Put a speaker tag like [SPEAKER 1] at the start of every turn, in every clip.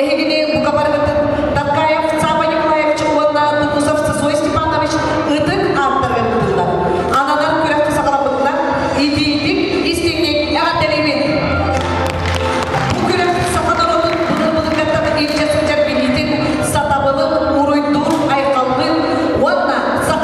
[SPEAKER 1] Эһигини бука барыгытын Таткаев Саба Николаевич уонна Тумусов Сысой Степанович ытык ааттарыгар ыытыллар. Ананар күрэх саҕаламмытынан итиитик, истиҥник эҕэрдэлиибин! Бу күрэх саха норуотун былыр-былыргаттан илдьэ сылдьар билиитин, сатабылын уруйдуур, айхаллыыр уонна саха.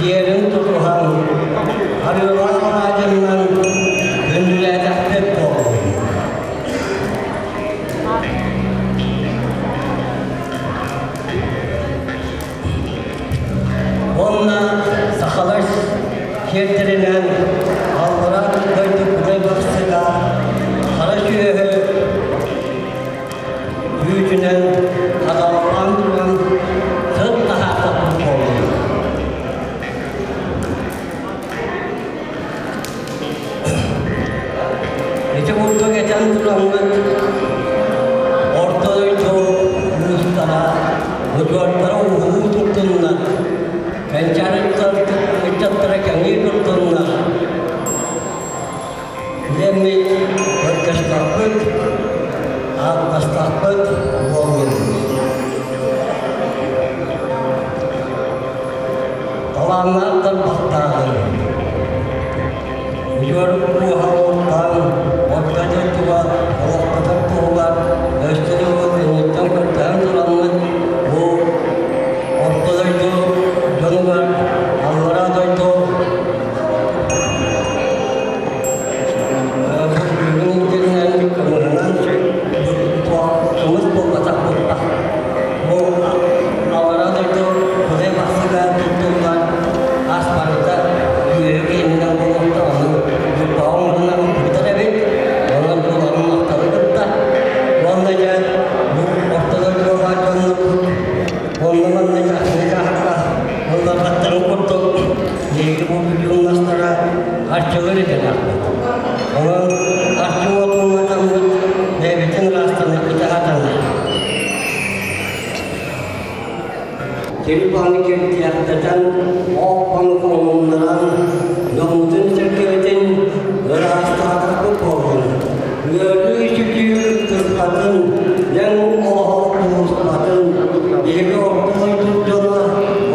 [SPEAKER 2] сиэрин тутуһан, арыылаах алаадьыннан күндүлээтэхпит буоллун. Уонна сахалар сиэрдэринэн аллараа дойду Кудай Бахсыга хара сүөһү үүтүнэн хаталлаан туран сыт таһаартаппыт буоллун. Ити курдук этэн тураммыт, Орто дойду уустара, удьуордара уһуу турдуннар, кэнчээри ыччаттара кэҥии турдуннар. Билэммит, көрдөстөхпүт, ааттастахпыт буоллун. Талааннаах тарбахтааҕын, удьуор уоһа уоттаан, орто дойдуга олохпутун туһугар өссө да уол инниттэн көрдөһөн тураммыт, бу орто дойду дьонугар аллараа дойду бүгүн илдьиринэн кымыһынан кымыс буолбатах буолбах. Бу аллараа дойду Кудай Бахсыга туттуллар ас барыта үөһү киһинэн буолуохта, ону дьурбаҕа оҥорунан бүтэр эбит. Онон буларын махталы кытта. Уонна дьэ бу орто дойдуга баар дьоннорбут онно манна дьаһахха ылларбаттарын курдук биһиги бу бүлүүҥ арчылыр идэлээхпит. Онон арчы уотун атаммыт бэйэбитин ыраастаныахпыт аһатанна. Телефоны киртиэхтэтэн, ооппону хомуннаран, дьоммутун-сэргэбитин ыраастаатахпыт буоллун. Үөрүү-сүтүү кырбатын, дэҥ олоһох кууспатын, биһиги орто дойду дьоно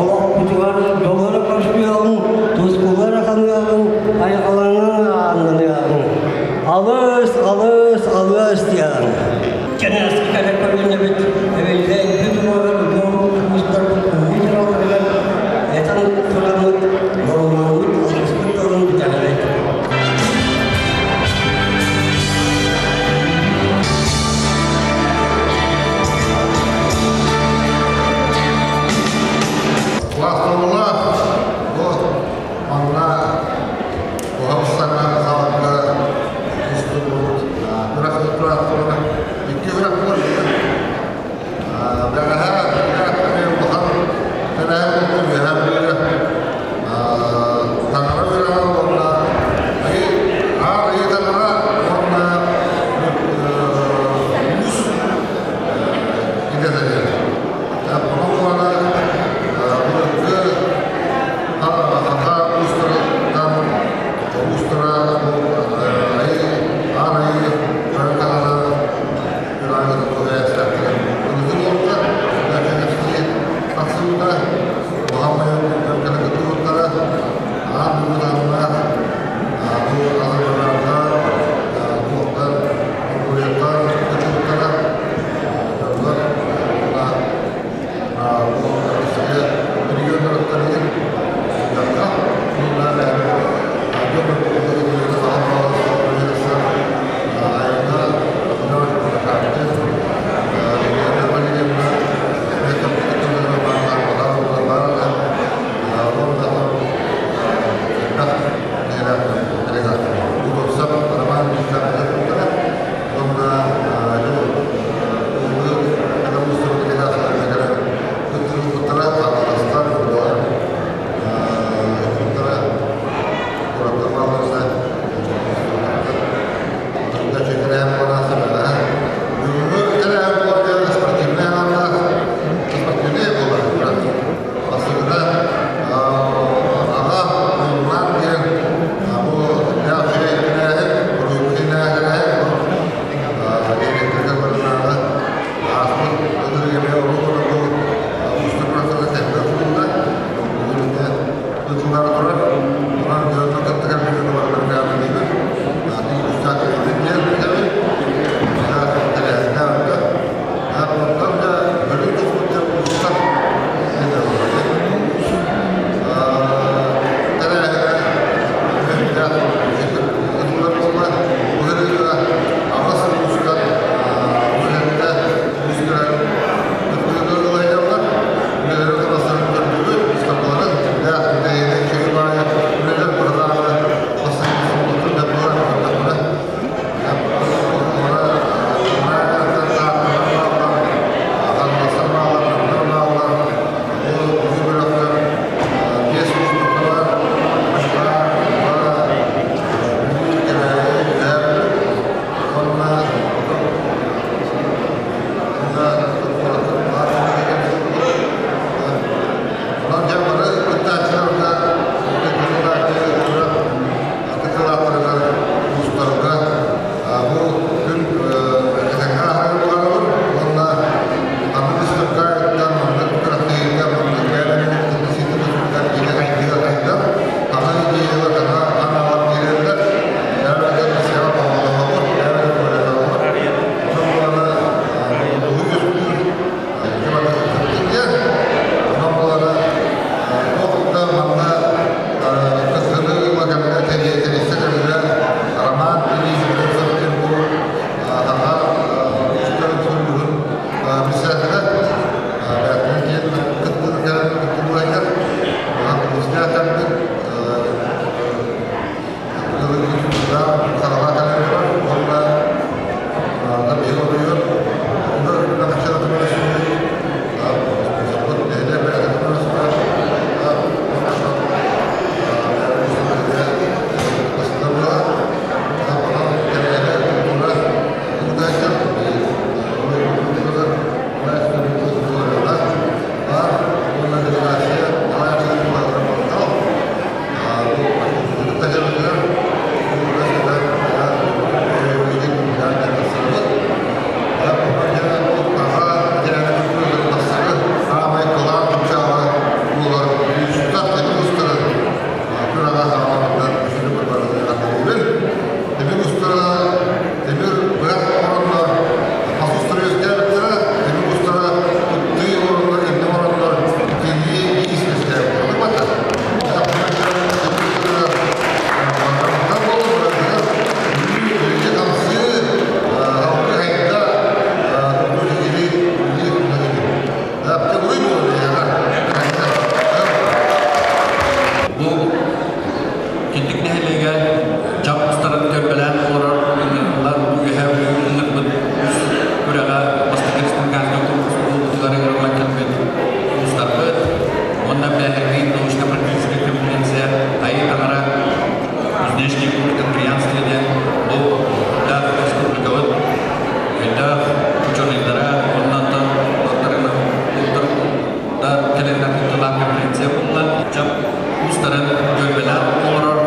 [SPEAKER 2] олохпутугар дьоллоро көрсүөҕүҥ, тускулара ханыаҕыҥ, айҕалаҥҥа ааннаныаҕыҥ. Алыс, алыс, алыс диэҕиҥ. Кэнээски кэлэр көлүөнэбит эбиллэн туруорар удьуор уустарбыт уһуу дьараларыгар этэн тураммыт, боруонаммыт алгыспыт тылын бүтэрэбит.
[SPEAKER 3] Улааталлаах бу манна уһапсаҥа саларга устубут күрэх тураахтарына икки күрэх буолла. Бэҕэһээ эмиэ улахан тэрээһин буолла Үөһээ Бүлүүгэ таҥара үөрэҕэ уонна Аар Айыы Таҥара уонна уус идэтэ диэн. Онон уонна былыргы Саха уустарыттан уустара Аар Айыы Таҥара
[SPEAKER 4] Кэнтик нэһилиэгэ дьап устарын көрбөлөөн олорор ыҥырыллар үөһээ ыҥырбыт үс күрэҕэ бастакы республиканскай конкурс буолбутугар ыҥырыллан кэлбит уустарбыт уонна бээһэҥҥи научно-практическай конференция Айыы Таҥара Кузнечный курт Андрианская диэн бу даах республикабыт өйдөөх учуонайдара уонна онтон доктор да кэлэннэр кыттыылаах конференция буолла. Дьап уустарын дьүөрбэлээх олорор.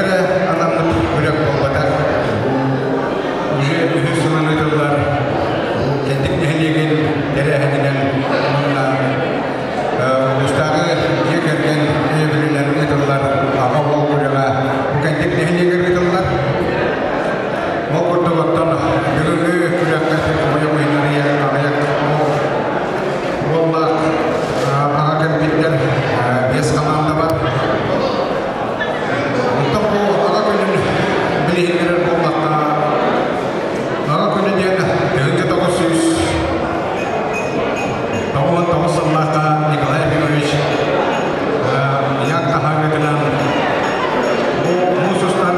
[SPEAKER 5] эрэ анаммыт күрэх буолбатах. Уже үһүс сылын ыытыллар Кэнтик нэһилиэгин тэрээһининэн уонна улуустааҕы дьиэ кэргэн өйөбүлүнэн ыытыллар Аҕа уол күрэҕэ бу Кэнтик нэһилиэгэр ыытыллар. Ол курдук оттон бүгүҥҥү күрэххэ хомойуох иһин аҕыйах уоллаах аҕа кэлбиттэр биэс хамаанда бар. Оттон бу аҕа күнүн билиһиннэрэр буоллахха, аҕа күнэ диэн 1999 сыллаахха Николай Ефимович Як таһаарыытынан бу муус устар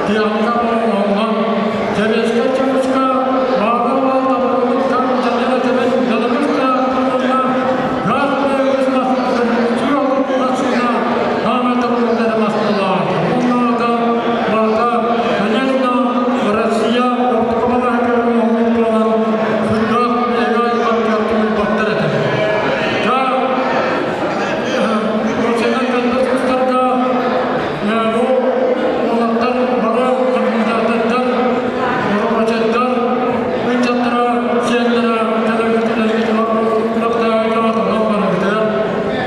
[SPEAKER 6] Тиһэххэ оҥоһуллан, Сэбиэскэй Союзка бааһынай баалтабылыттан дьаныга тэбэн Беларусь уонна газ массыына хаамыйтарыллар мастылаах. Уонна барыта, конечно, Россия ортоку балаһыгар оҥоһуллубут буолан, сүрдээх эгай баттар этэ. Росинан кэлбит кустарга бу уолаттар бары организатордар, рабочайдар, ыччаттара, сиэннэрэ кэлэргитин күрэхтэһиигэ барыгытыгар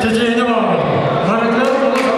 [SPEAKER 6] ситиһиини баҕарабын. Барытыгар олус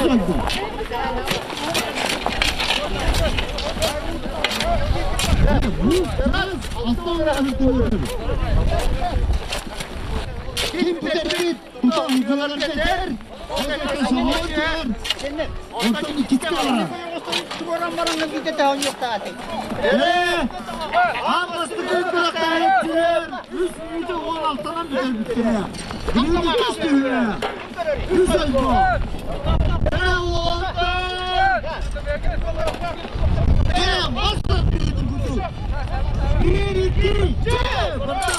[SPEAKER 7] Ким бүтэрбит тута ыйгалар кэтэр, Онтон иккитэ бара. Ээ, аан бастакы күрэхтэһээччилэр үс мүнүүтэ уон алтанан бүтэрбиттэрэ. Бүгүн иккис түһүмэ. Үс ойбо. Ээ, уолаттар! Ээ, мас тардыытын курдук. Биир, икки, чэ, барда!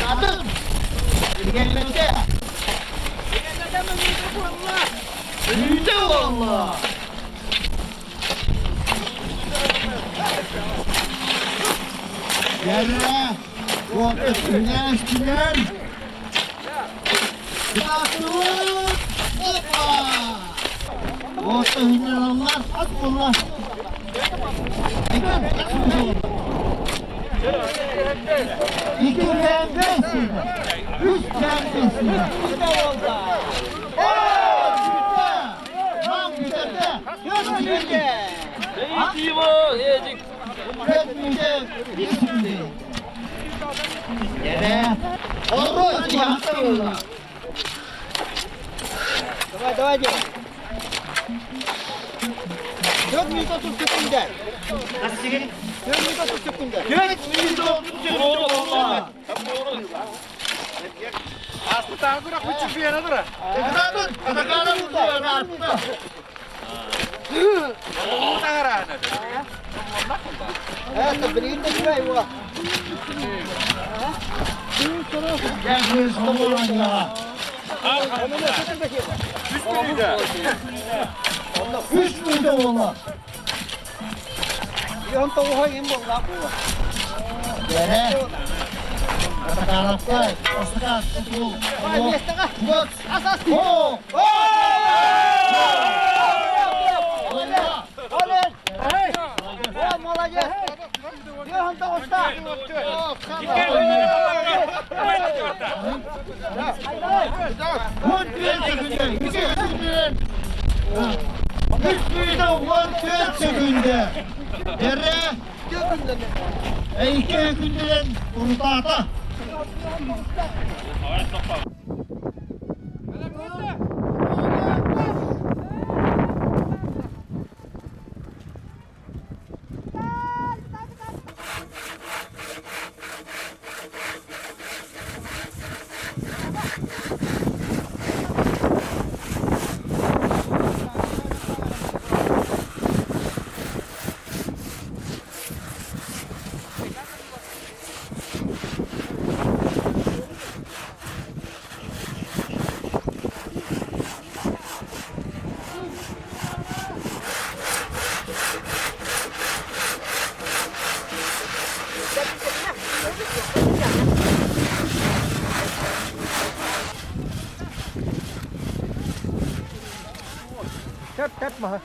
[SPEAKER 7] Кытаатын! Отто ат буолла. İki pembe sıyla. Üç pembe sıyla.
[SPEAKER 8] Давай, давай, Дима. 4 минут 30 секунда. 4 минут 30 секунда.
[SPEAKER 7] 4 минут 30 секунда.
[SPEAKER 8] Это блин, давай его.
[SPEAKER 7] Үс мүнүүтэ буолла. Дэрэ. Атакараттай. Остакат. Вот. О!
[SPEAKER 8] О, молодец!
[SPEAKER 7] Üç мүнүүтэ 14 секунда. Дэрэ. Iki күндүлен урутаата.
[SPEAKER 8] Tap tap maha.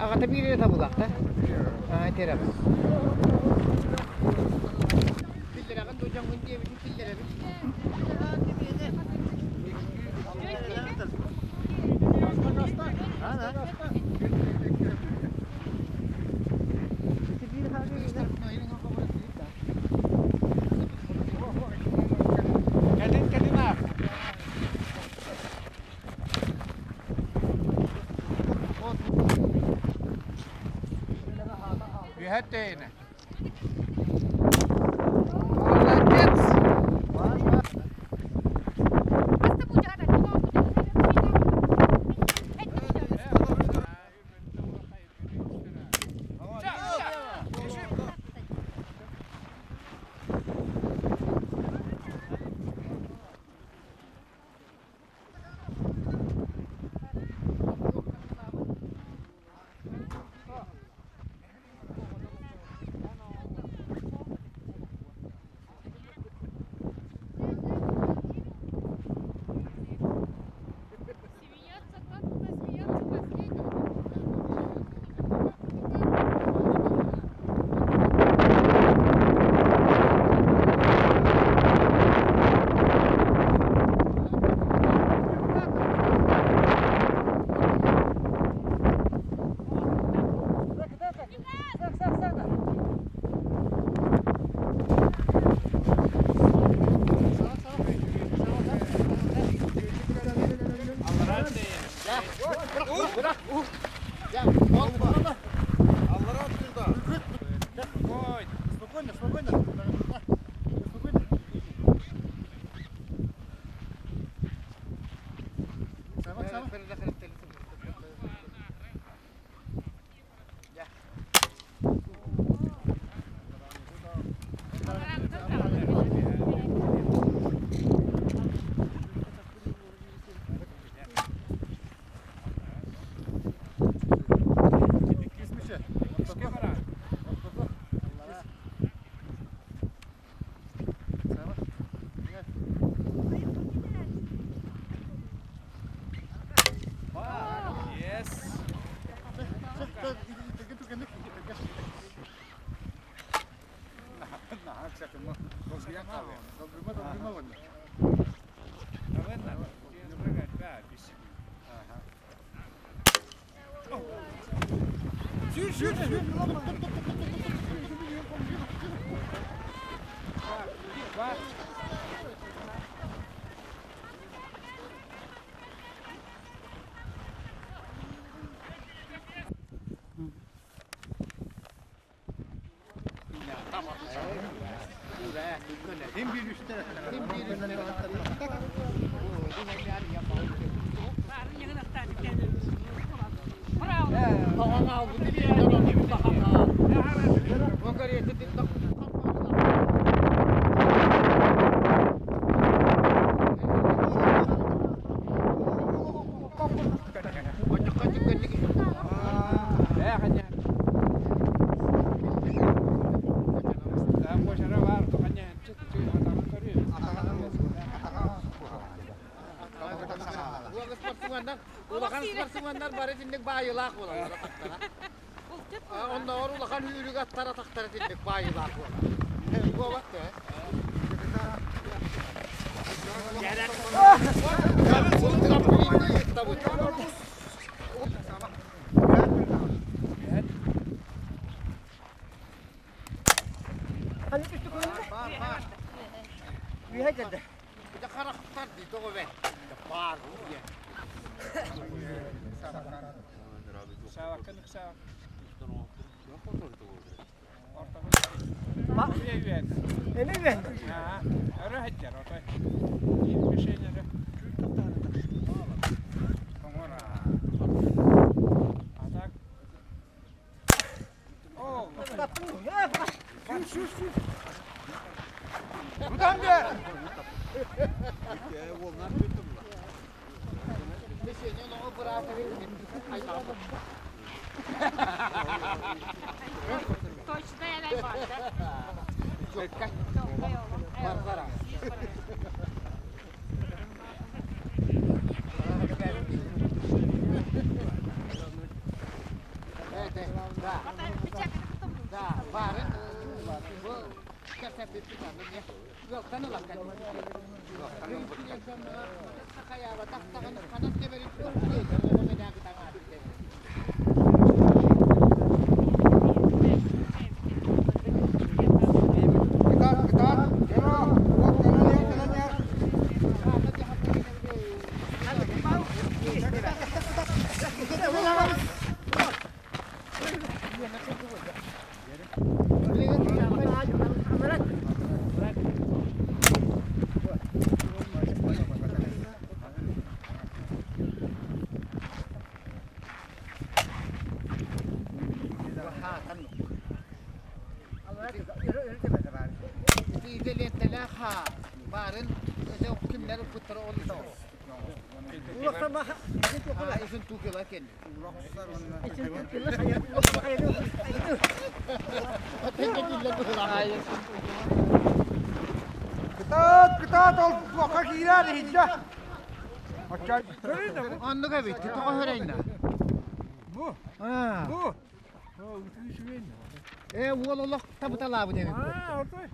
[SPEAKER 8] Аҕата биир эрэ табылаах да? Аа, терэҕин. Киллэрэҕин дуо дьоҥҥун диэбитин киллэрэбин.
[SPEAKER 5] Кэлин кэлин аах. Үһэ тэйинэ. Молодец!
[SPEAKER 7] Смеется тот, кто смеется последний.
[SPEAKER 8] Спокойно, спокойно. Спокойно. Улахан спортсменнар бары итинник баайылаах буолаллар атахтара. Оннооҕор улахан үүрүк аттар атахтара итинник баайылаах буолар. Буолбат да? Харахтар дии тоҕо бэ? Баар
[SPEAKER 7] Точно я
[SPEAKER 8] Баарын бу кэпсэппиппит аны дьэ ыалтан ылан кэлбит. Хайаабатах даҕаны ханан тэбэрин туох диэтэ оҕо мэнээги таҥаатын тэбэр.
[SPEAKER 3] Кытаат, кытаат, Гера, вот кэлэн кэлэн
[SPEAKER 8] Баарын кимнэр ылбыттара ол
[SPEAKER 3] Кытаат, кытаат, ол туохха киирээр иһирдьэ.
[SPEAKER 8] Оннук эбит, тоҕо хөрөйнө?
[SPEAKER 3] Бу. Бу.
[SPEAKER 8] Ээ, уол олох табыталаабыт эбит.
[SPEAKER 3] Аа, отой.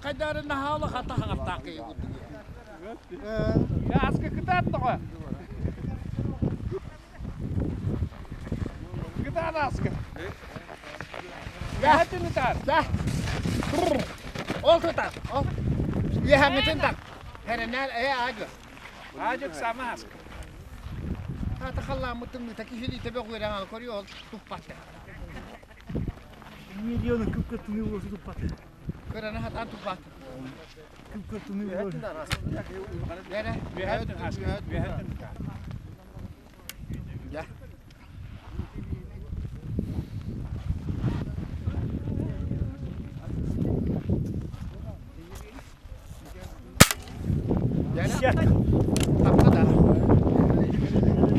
[SPEAKER 8] Хайдарын наһаала хата хаҥартаах киһи курдук.
[SPEAKER 9] Аска кытаат тоҕо. Кытаат аска. Яһатын ытаар.
[SPEAKER 8] Да. Ол тутар. Ол. Үөһэҥҥитин так. Хэрэнээр ээ аадьы.
[SPEAKER 9] Аадьык сама аска.
[SPEAKER 8] Хата халлааммыт тымныыта киһилиитэ бөҕү үөрэн алы көрүө ол туппатта.
[SPEAKER 7] Миллионы күпкө тымныы буолса туппат.
[SPEAKER 8] Кыраны хатаан туппат.
[SPEAKER 7] Күпкө тымныы буолса.
[SPEAKER 8] Бэрэ.
[SPEAKER 9] Үөһэттэн аска. Үөһэттэн ытаар.
[SPEAKER 8] Я. Тапта да.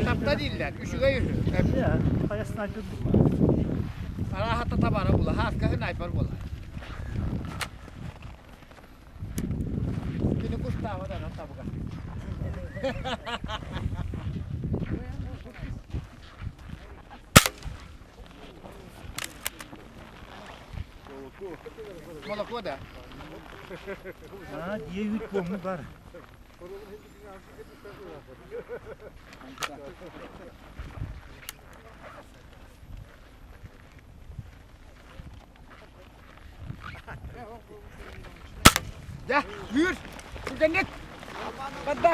[SPEAKER 8] Тапта дииллэр. Үчүгэй үһү.
[SPEAKER 7] Хайа снайпер
[SPEAKER 8] Арааһата табара була. Хааска снайпер була. Кини кустааҕа да табыга. Молоко да?
[SPEAKER 7] А, дьиэ үүт буоммут бар.
[SPEAKER 8] Дьэ, үүр! Түргэнник! Барда!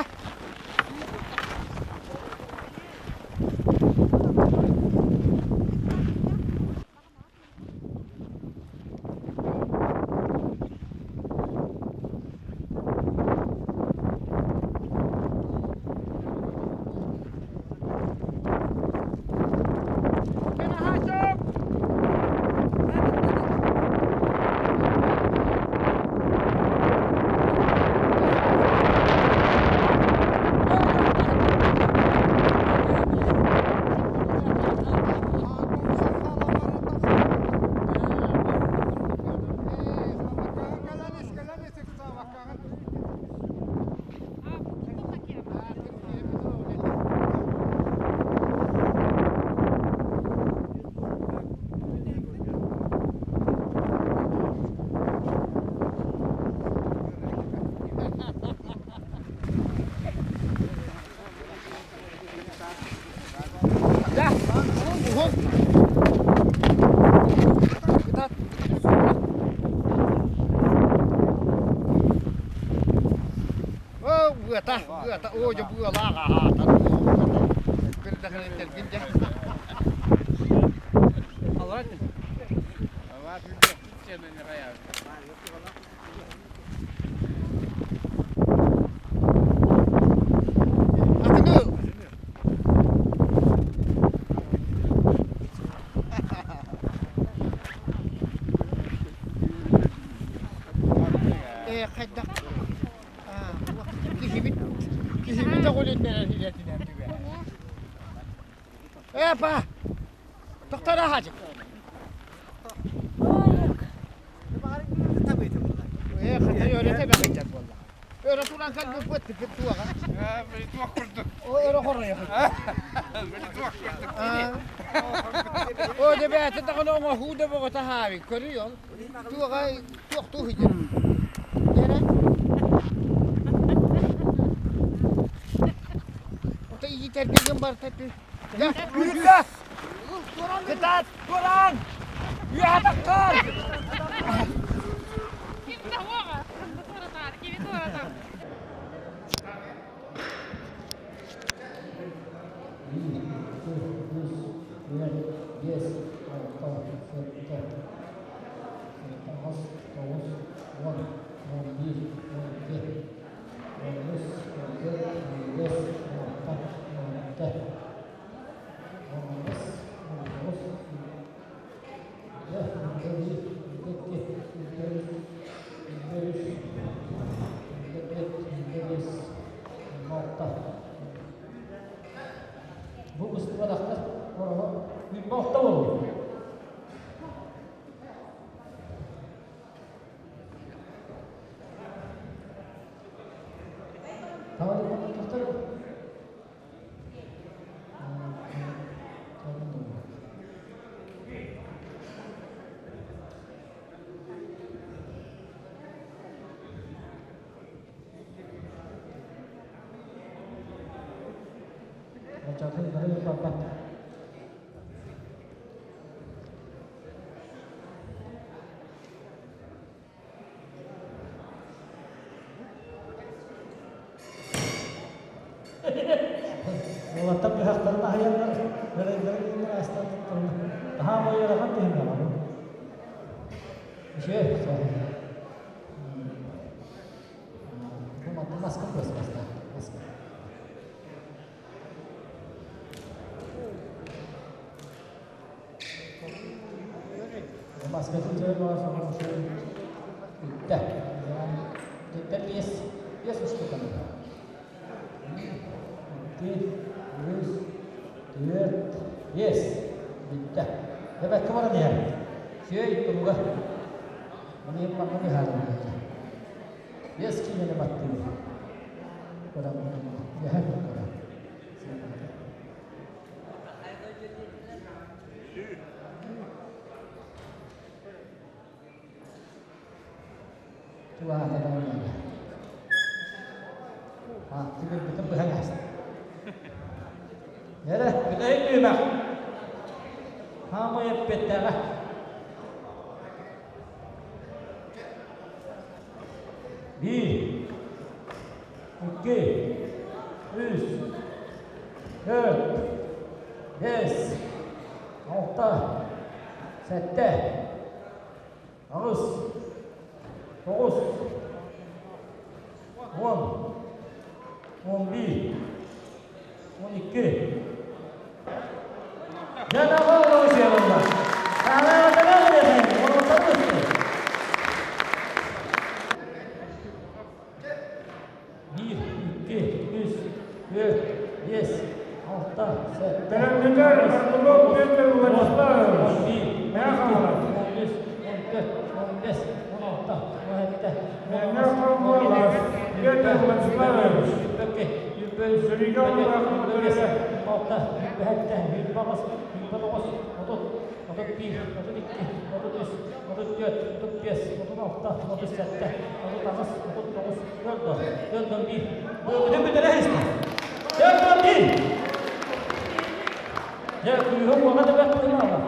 [SPEAKER 8] Да, уһун. Кытат. Оо, быата, быата, оо, дьэ быалаах аһаатар. Кырдахын дьэ. Атыны берер идэтинен түбэ. Эпа! Тоқтара хажык. Э, хата өрөтө бэҕэйдэр буолла. Өрө туран кэлбиппит типит туоҕа.
[SPEAKER 9] Туох курдук.
[SPEAKER 8] О, өрө хоройо.
[SPEAKER 9] Туох курдук.
[SPEAKER 8] О, дебээти даҕаны оҥоһуу да бөҕөтө хааби көрүй ол. Туоҕа туох туох иһэр. Дэрэ. Ото иитэргин барта тү.
[SPEAKER 9] Кытаат, туран! Үөһэ таххар!
[SPEAKER 10] Биэс, алта, сэттэ, аҕыс, тоҕус, уон, уон биир, уон икки, уон үс, уон түөрт, уон биэс, уон алта, уон сэттэ, уон аҕыс, уон тоҕус, уон биир, уон икки, уон үс, уон үс, уон түөрт, уон биэс, уон алта. Бу устубатахтар ороһо 26 буолбут. Тавар Уолаттар быһахтарын аһыйаннар, бэрэйдэрин гыннар астан тутталлар. Аһаа ыарахан түһүмэҕэ бу. Үчүгэй, Бу манна маска көспөстө. Маска. Маскатын дьэ баар саҥа Бүттэ. Бүттэ биэс биэс устуканы. Икки, үс, түөрт, биэс. Бүттэ. Эбэккэ баран иһэр. Сүөй туруга. Маны манна быһаарыллар. Биэс киинэни баттыыр. Көрөн, үөһэ көрөн. Туаата да Тимирбитин быһан ааста. Эрэ, бүтэһик түһүмэх. Хаамай эппиэттээҕэ. Биир, икки, үс, төрт, биэс, алта, сэттэ, аҕыс, тоҕус, уон, уон биир, уон икки. Биир, икки, үс, түөрт, биэс, алта, сэттэ,
[SPEAKER 6] Бэлэмнэтэр Орлов Петр Владиславович.
[SPEAKER 10] он биир,
[SPEAKER 6] Мэҥэ Хаҥалас.
[SPEAKER 10] он үс, он төрт, он бэс, он алта, он сэттэ, он
[SPEAKER 6] Мэҥэ
[SPEAKER 10] аҕыс, он
[SPEAKER 6] Хаҥалас Петр Владиславович.
[SPEAKER 10] сүүрбэкки, сүүрбэ үс,
[SPEAKER 6] Сөрүүгэ
[SPEAKER 10] сүүрбэ
[SPEAKER 6] олорор
[SPEAKER 10] сүүрбэ биэс,
[SPEAKER 6] Мөтөрө.
[SPEAKER 10] сүүрбэ алта, сүүрбэ сэттэ, сүүрбэ аҕыс, сүүрбэ тоҕус, отут, отут биир, отут икки, отут үс, отут түөрт, отут биэс, отут алта, отут сэттэ, отут аҕыс, отут тоҕус, төрт төрт биир. Бүтүн бүтэрэ истэ. Төрт биир. Дьэ, күүһүм уоҕа да бэрт буолла.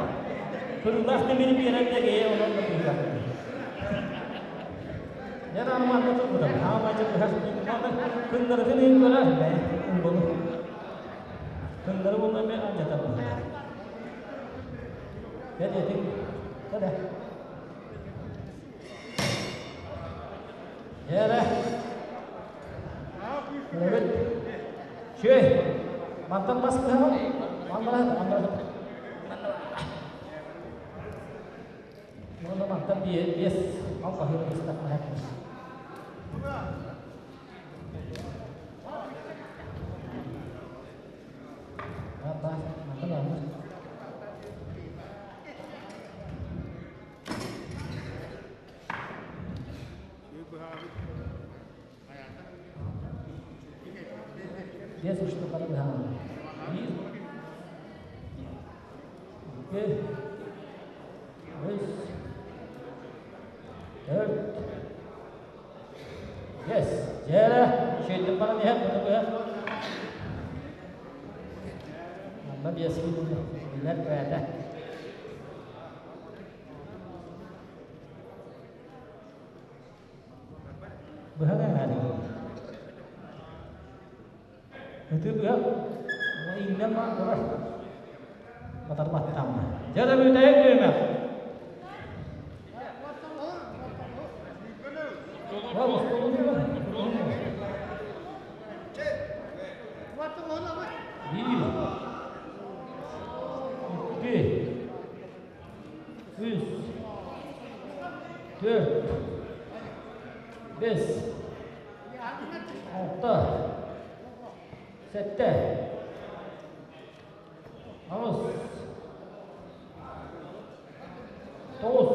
[SPEAKER 10] Кырыылаах тимири биэрэн да киһи онон да күүһүлээх. Дьэ, нааманна турбутум. Аамайдьа быһах күннэритин ыйын көрөр. Умбулу. Күннэри буолла эмиэ алдьатар быһыылаах. Дьэ, диэтиҥ. Кэлэ. Дьэ, Эбит. Чүөй. Мантан бас быһаҕын. Манна манна. Уонна мантан биэс албаһы быстах маһа. Баар, баар, манна бааллар. Биэс устуканы быһаҕын. Биир, икки, үс, төрт, биэс. Дьээрэ, үчүгэйдик баран иһэр, буну быһа. Манна биэс билэр бэйэтэ. Быһа да Ытыы быһа иҥнэн баран турар. Батарбаттаамма. Дьэ да бүтэйик нүөмэх. Биир, икки, үс, төрт, бэс, алта, сэттэ, аҕыс, тоҕус,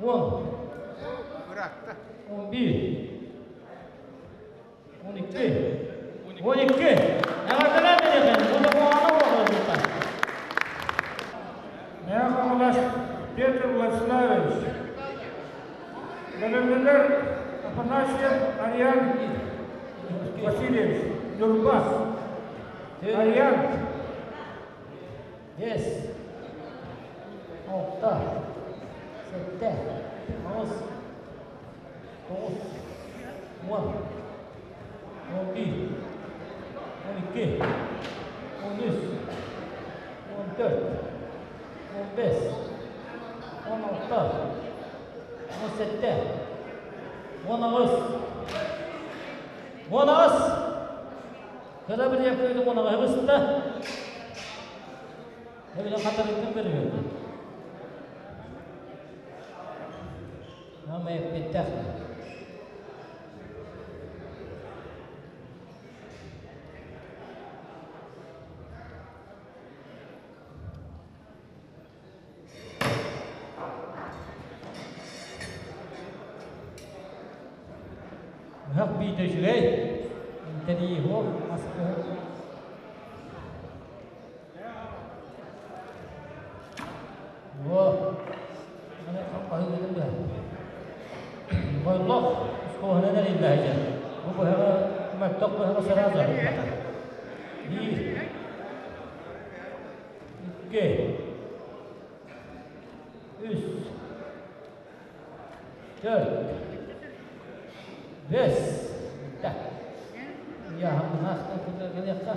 [SPEAKER 10] уон, 11, 12, 12. Эҕэрдэлээн биэриэххин, уонна куһаҕана уоҕурдубуттар.
[SPEAKER 6] Мэҥэ Петр Владиславович, Бэлэмнэнэр Афанасьев Ариан Васильевич, Ньурба. Ариан.
[SPEAKER 10] Биэс, алта, сэттэ, аҕыс, тоҕус, уон, 11, 12, 13, 14, 15, 16, 17, 18, 18! Кыра бір якойдук он аҕыһы быста. Эбиле хатарыттан бөрүгүн. Ама эппиттэх. Ыһах биитэ үчүгэй. Интэриэһи ас Во, аны хаһыытын быһа. Бойлох оскуоланан эриллээчэ. Бу быһаҕы мөлтөх быһаҕы сразу Биир, икки, үс, төрт, бэс. Ыйааһыннаах кэлиэххэ.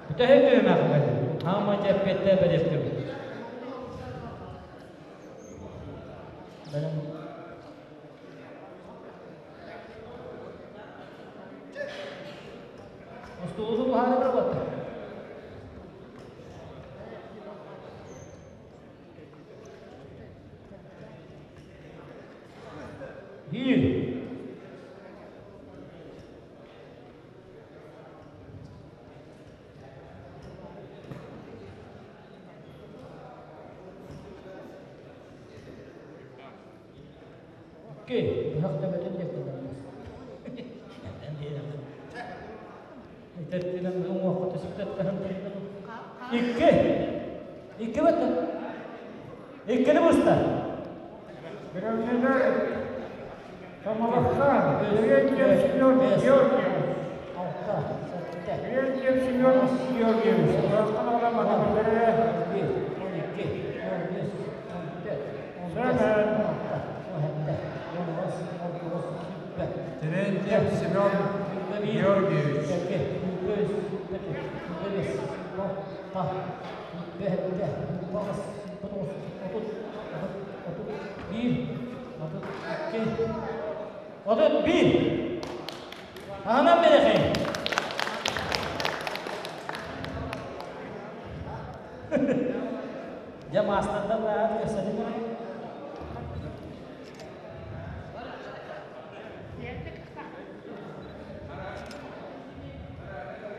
[SPEAKER 10] Бүтэһик түһүмэх Хаама дьэппиэттэ бэлиэттибит. Остуолу туһааны бырабатта. Биир. Икки. Быһах төбөтүн диэки Икки. Икки бөттө. Иккини буста.
[SPEAKER 6] Гражданин Самоловхан, Терентьев Семен Георгиевич. Терентьев Семен Георгиевич.
[SPEAKER 5] Терентьев Семен Георгиевич.
[SPEAKER 10] 31. Аһынан биэрэхин.
[SPEAKER 11] Дьэ маастардар баҕар кэпсэтин эрэ.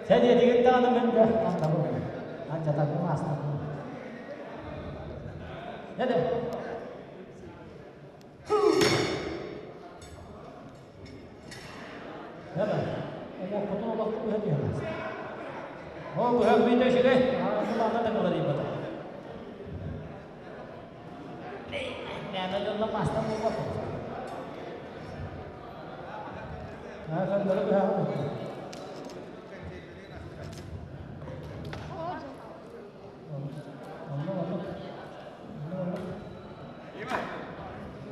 [SPEAKER 11] Сен этигин даҕаны мин да антабын. Анчатарбын маастарбын. Дьэ Дьэ уҥуохпутун олохпут быһа түһэн ааста. Ол быһа бүтэ үчүгэй, аана да кыларыйбата. Мээнэ дьонно маастар буолбат. Ааханнары быһаҕын. Онно оннук. Онно оннук.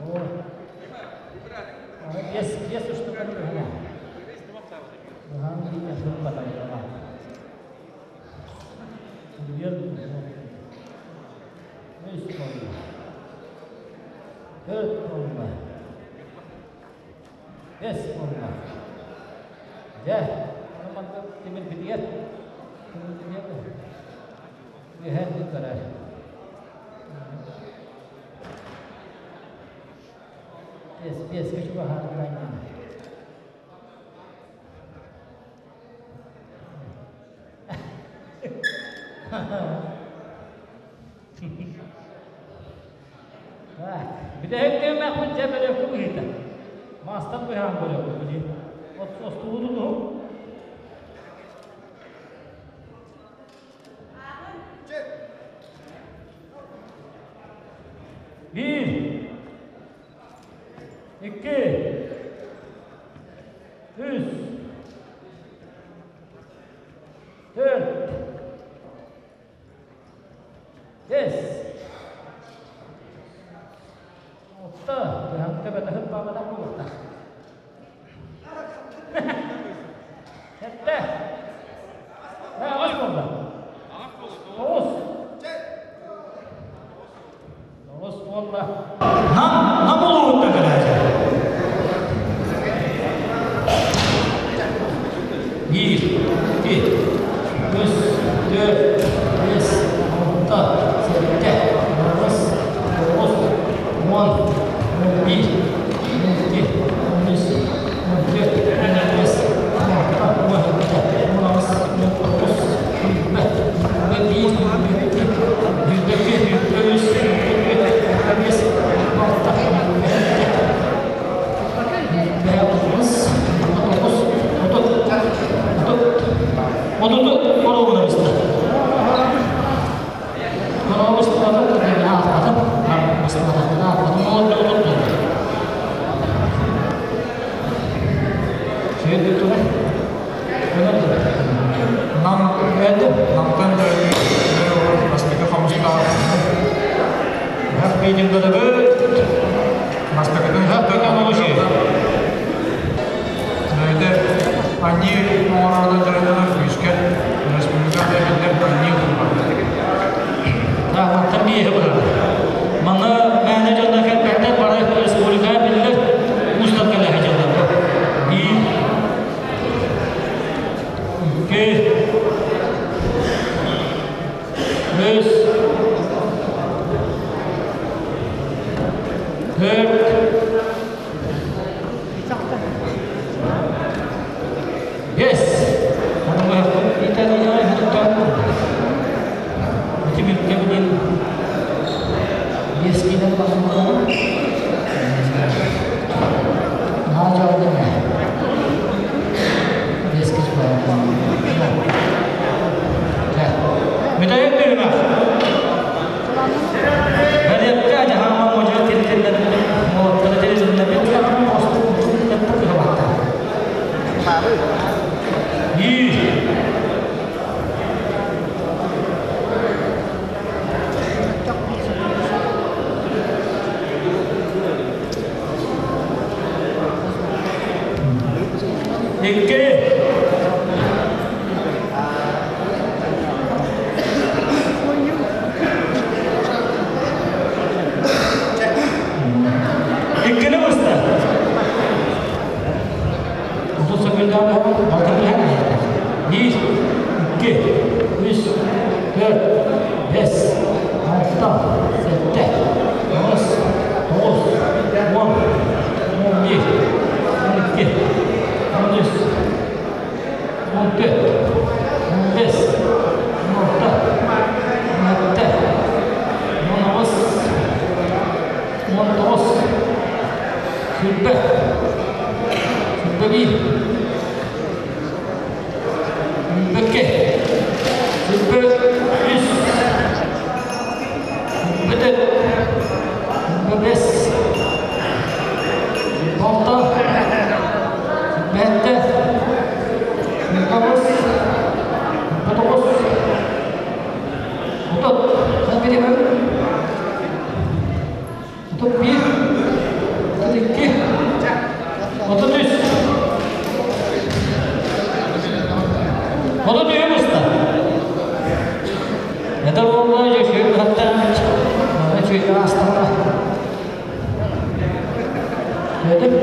[SPEAKER 11] О. Биэс биэс устуканы быһана. Быһаан биир сылбатайдама. Биир үс буолла. Төрт буолла. Бэс буолла. Дьэ, ону манна тимирбитигэр тимирбитигэр үөһээ көрөр. Биэс, биэскэ чугаһаатылар. Бүтэһик түһүмэхпит дьэ бөлөххө быһыыта. Маастар быһаан бөлөххө били. Остуолу тутуһуҥ. Биир, икки, үс, төрт, Бэс. Алта. Быһаҥка бэтэһит баабатах буолуохтаах. Сэттэ. Аҕыс буолла. Тоҕус. Тоҕус буолла. Нам, нам улууһуттан кэлээччи. Биир, икки, үс, түөрт, биэс, алта, сэттэ, аҕыс, тоҕус, уон, он биир, он икки, он үс, он түөрт, он биэс, он алта, он сэттэ, он аҕыс, он тоҕус, сүүрбэ, сүүрбэ биир, сүүрбэ икки, сүүрбэ икки, сүүрбэ үс, сүүрбэ түөрт, сүүрбэ биэс, сүүрбэ алта, сүүрбэ сэттэ,
[SPEAKER 5] Нам Намтан бастакы хомустаах Бастакытын Бэйэтэ анньыы оҥорорунан дьарыктанар күүскэ республика биллэр анньыы
[SPEAKER 11] Мантан биэһи быһар. Манна мээнэ дьонно кэлбэттэр бары республика биллэр уустар кэлэһэ дьоннор. Биир, икки, үс, Төрт. Биэс. Биэс киинэн
[SPEAKER 12] Бүтэһик түһүмэх. Бэлиэккэ дьаһаама модьуйа тиритиллэн уолаттары тиритиллэн Биир.
[SPEAKER 11] Сүрбэ. Сүрбэ биир. Сүрбэккэ. Сүрбэ үс. Сүрбэ төрт. Сүрбэ бэс. Сүрбэ алта. Сүрбэ сэттэ. Сүрбэ аҕыс. Сүрбэ тоҕус. 30. Сан бириһин. 31. 32. 33. 33 уста. Это было еще хатта. Чуйга астана. Дедим.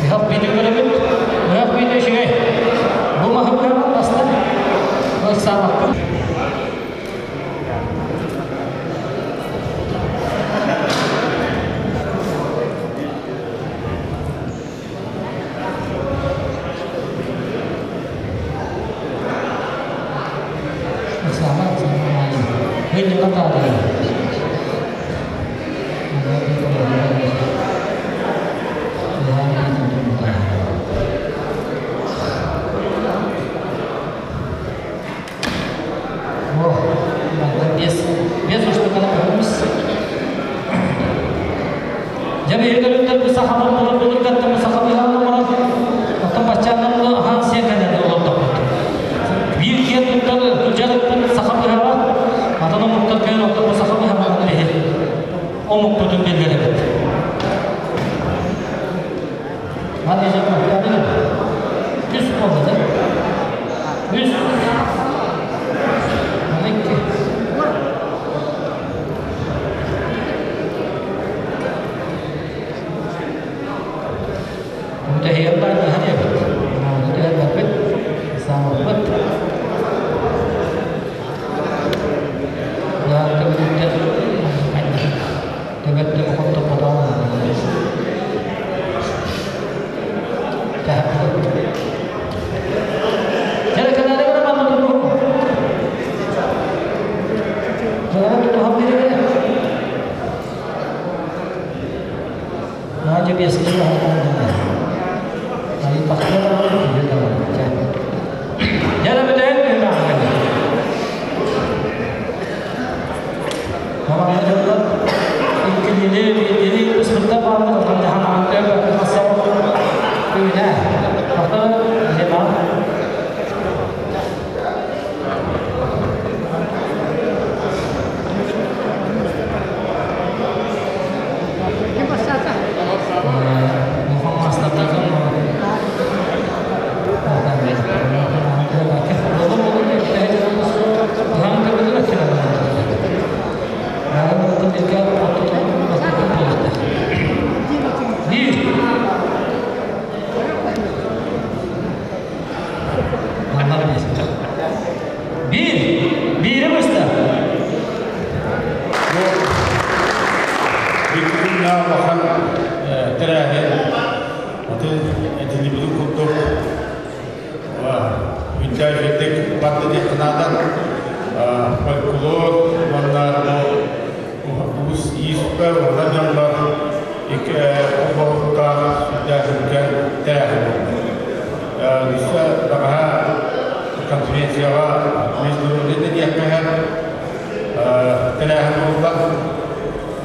[SPEAKER 11] Ыһах биитин көрөбүт. Ыһах биитэ үчүгэй. Бу маһы быһаммыт бастан ыксаабаппын. Ыксаама, ыксаама. Мин таатыгын. Дьэ биһиги бу сахалар булар былыргаттан бу саха быһаҕын оҥорон оттон баччааннан аһаан сиэн кэлэн олордохпут. Биир киэн туттар дьарыкпыт саха быһаҕа, атын омуктар кэлэн оттон бу саха быһаҕын биһи омукпутун биллэрэбит. Үс буолла да? Үс. Икки. Мутэһиэн бардаһан эбит. Ону түһэрбэппит, саамаппыт. Bir. Biri быста.
[SPEAKER 13] Бүкүннә улахан тэрээһин атын этилибитин курдук үнтээжеттик барда диэххэ фольклор уонна уус ииспэ уонна дьоннор холбоһуктаах сүрдээх тэрээһин буолла. Өссө баҕаһа конференцияҕа международный диэххэ тэрээһин буолла.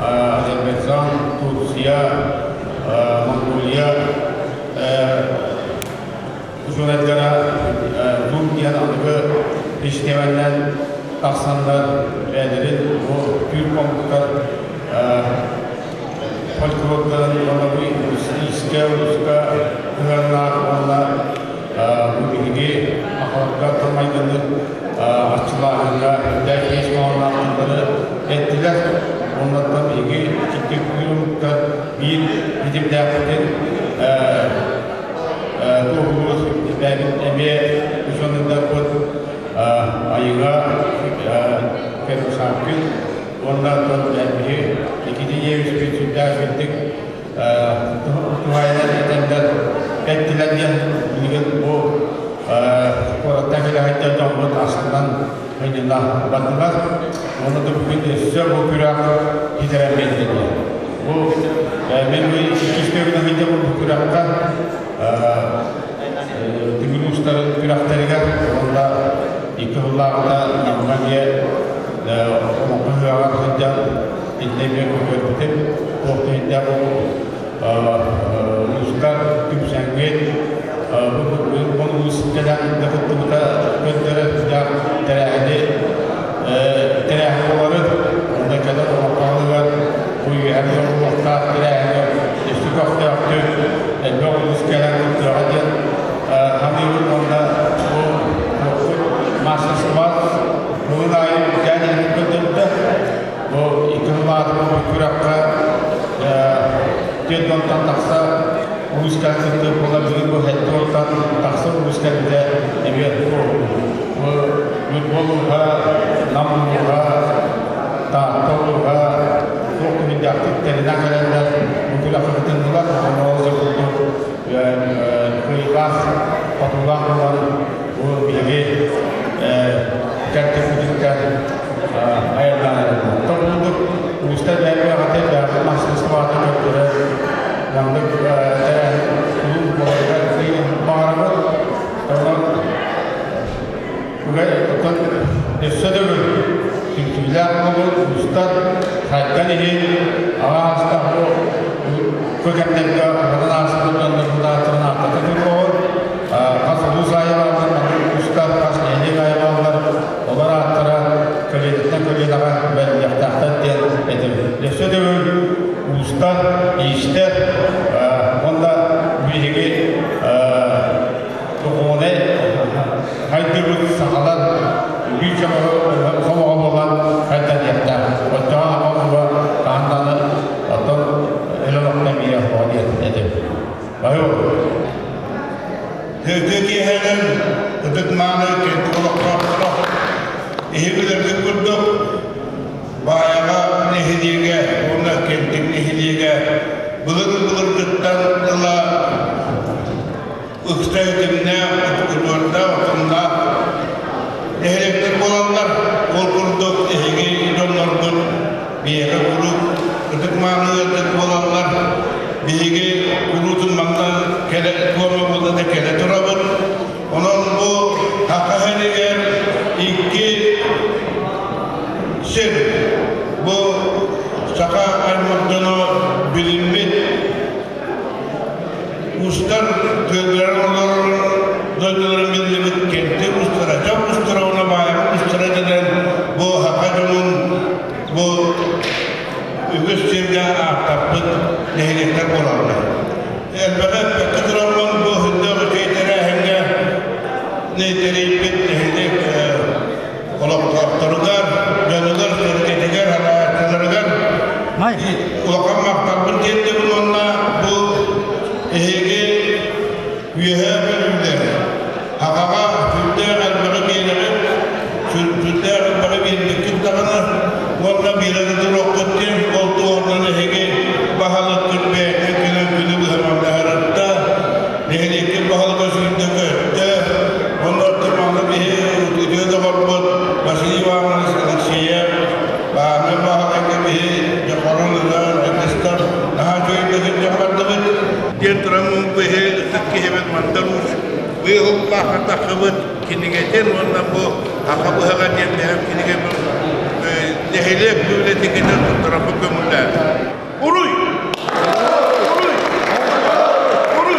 [SPEAKER 13] Азербайджан, Турция, Монголия учуонайдара Zoom диэн аныгы систиэмэннэн тахсаннар бэйэлэрин бу түүр омуктар фольклордарын уонна бу иискэ, улууска сыһыаннаах уонна бу биһиги ахаларга тыл майгыны арчылааһыҥҥа үрдээх иэс хоһоонноох тыллары эттилэр. Оннуттан биһиги итинник омуктар биир ситимнээхпитин туоһулуур бэйэбит эмиэ учуонайдарбыт Айыга Ферусанкин уонна оттон биһи икити ийэбиспит сүрдээх үчүгэйдик туһаайынан этэннэр эттилэр диэн билигин бу куораттан кэлэ сылдьар дьоммут астынан хынньана бардылар. Уонна да бүгүн өссө бу күрэх китэрэн биэрдэ. Бу мен бу иккис төгүл сылдьабын бу күрэххэ тимир уустарын күрэхтэригэр уонна икки сыллааҕыта Намҥа эмиэ олоҥхо ыһыаҕар сылдьан иннэ эмиэ көрбүтүм. Туох да иһиндээх уустар түмсэҥҥит бу улуус кэлэн да кыттыбыта көрдөрөр тэрээһини тэрээһин буоларын онно кэлэр олохтоохлугар бу үөһэ буолуохтаах тэрээһини өссө көхтөөхтүк элбэх улуус кэлэн кыттыаҕа диэн саныыбын уонна бу маастарыстыба сылын аайы үрдээн иһэрин көрдөрдө. Бу икки сыл бу күрэххэ түөрт уонтан тахса улуус кыттыы буола бүгүн бу сэттэ уонтан тахса улуус кэлбитэ эмиэ бу Ньурба улууһа, Нам улууһа, Таатта улууһа туох күнүннээхтик тэринэн кэлэннэр бу күрэххэ кытыннылар. Онно ол курдук кыайыылаах, хотуулаах буолан бу биһиги кэртикпититтэн айаннаан эрэллэр. Тоҕуһундук улуустар бэйэ-бэйэҕитэ бэйэҕит маастарыстыбаҕытын көрдөрөр маннык тэрээһин улуус буоларыгар баҕарабыт. Онон оттон өссө төгүл түмсүүлээх буолун улуустар хайдан иһин аҕа астах бу бу кэмнэргэ уһатан ааспыт дьоннорбут ааттарын ааттата туруоҕун. Хас улуус аайы бааллар, маннык улуустар хас нэһилиэк аайы бааллар, олор ааттара көлүөнэттэн көлүөнэҕэ бэриллиэхтээхтэр диэн этэбин. Өссө төгүл улуустар, иистэр уонна биһиги духуонай хайдыбыт сахалар биир сомоҕо буолан хайданыахтаах. Оччоҕо аҕа хаһан оттон өлөн охтон биэриэх диэн этэбин. Баһы
[SPEAKER 14] Тыа киэһэнэн ытык-мааны кэнтик олохтоохторо иһи билэргит курдук Баайаҕа нэһилиэгэ уонна Кэнтик нэһилиэгэ былыр-былыргыттан ыла ыкса ситимнээх, удьуордаах, утумнаах нэһилиэктэр буолаллар. Ол курдук эһиги дьонноргут биһиэхэ куруук ытык-мааны ыалдьыт буолаллар. Биһиги куруутун манна кэлэ туома буолла да кэлэ турабыт. Онон бу Саха сиригэр икки сир бу саха аймах дьоно билиммит устар тыалларын олорор дойдуларын биллибит кэнти устара, дьон устара уонна баайабыт устара дэнэн бу саха дьонун бу үгүс сиргэ ааттаппыт нэһилиэктэр буолаллар. Элбэҕи эппэккэ тураммын бу сүрдээх үчүгэй тэрээһиҥҥэ тэрийбит нэһилиэк олохтоохторугар, дьонугар-сэргэтигэр, салайааччыларыгар улахан махталбын тиэрдэбин уонна бу эһиги Үөһээ Бүлүүлэр Хахаҕа сүрдээх элбэҕи биэрэҕит, сүрдээх элбэҕи биэрбиккит даҕаны уонна биэрэ да туруоххут диэн ол туоһунан эһиги баһылыккыт бэйэтэ кэлэн күнү быһа мандаһарытта, нэһилиэккит баһылыга сүүрдэ көттө, онно манна биһи үтүө доҕорбут Василий Иванович Алексеев бааны баһылыкка биһи дьохорон ылан дьокустар наһаа үчүгэйдик сылдьан бардыбыт. Диэн туран биһи ытык киһибит Мандар Уус быыһыллаахха таххыбыт кинигэтин уонна бу Аха быһаҕа диэн бэйэм кинигэм нэһилиэк библиотекатын туттарарбын көҥүллээтим. Уруй! Уруй! Уруй!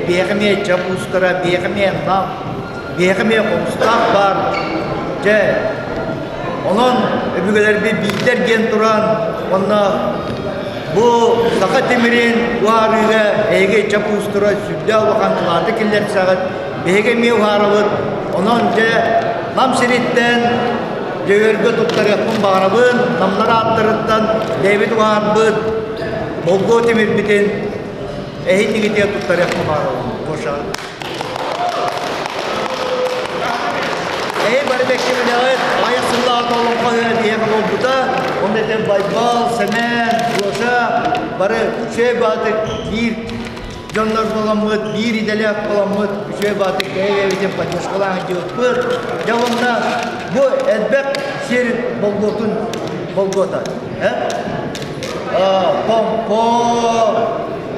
[SPEAKER 15] Биэхэ эмиэ чап уустара, биэхэ эмиэ нам, биэхэ эмиэ хомустаах баар. Дьэ, онон өбүгэлэрбит биирдэр диэн туран, онно бу саха тимирин уһаарыыга эһиги чап уустара сүрдээх улахан кылааты киллэрсэҕит, биһиги эмиэ уһаарабыт. Онон дьэ, Нам сириттэн Дьөгүөргө туттарыахпын баҕарабын, намнар ааттарыттан бэйэбит уһаарбыт болгуо тимирбитин эһитигитигэр туттарыахпын баҕарабын. Гоша. Эһи бары бэккэ билэҕит, аҕыйах сыллааҕыта олоҥхо ыһыаҕа биһиэхэ буолбута. Онно этэн Байбал, Сэмэн, Гоша бары үчүгэй баҕатык биир. дьоннор буоламмыт, биир идэлээх буоламмыт, үчүгэй баатык бэйэ-бэйэбитин поддержкалаан сылдьыбыппыт. Дьэ уонна бу элбэх сир болгуотун болгуота. Помпо,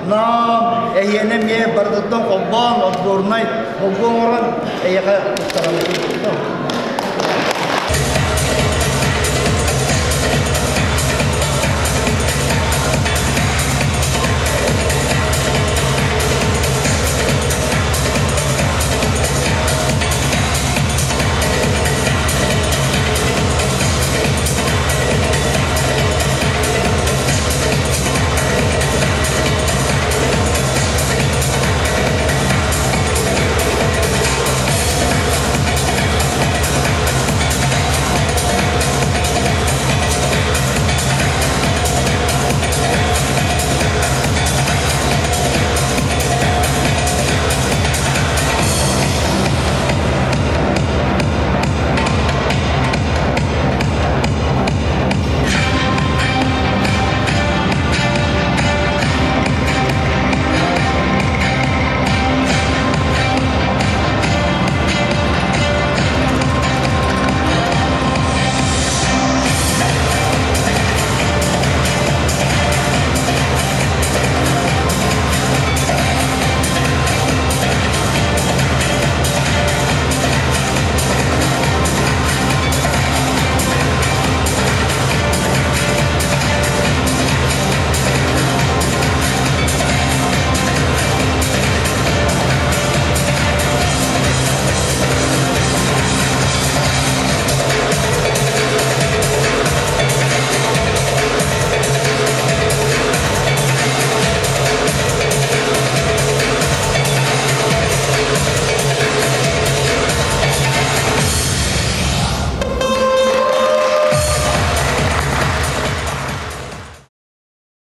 [SPEAKER 15] Нам, эһиэнэ эмиэ барытыттан холбоон, отборнай болгуо оҥорон эйиэхэ туттарабыт.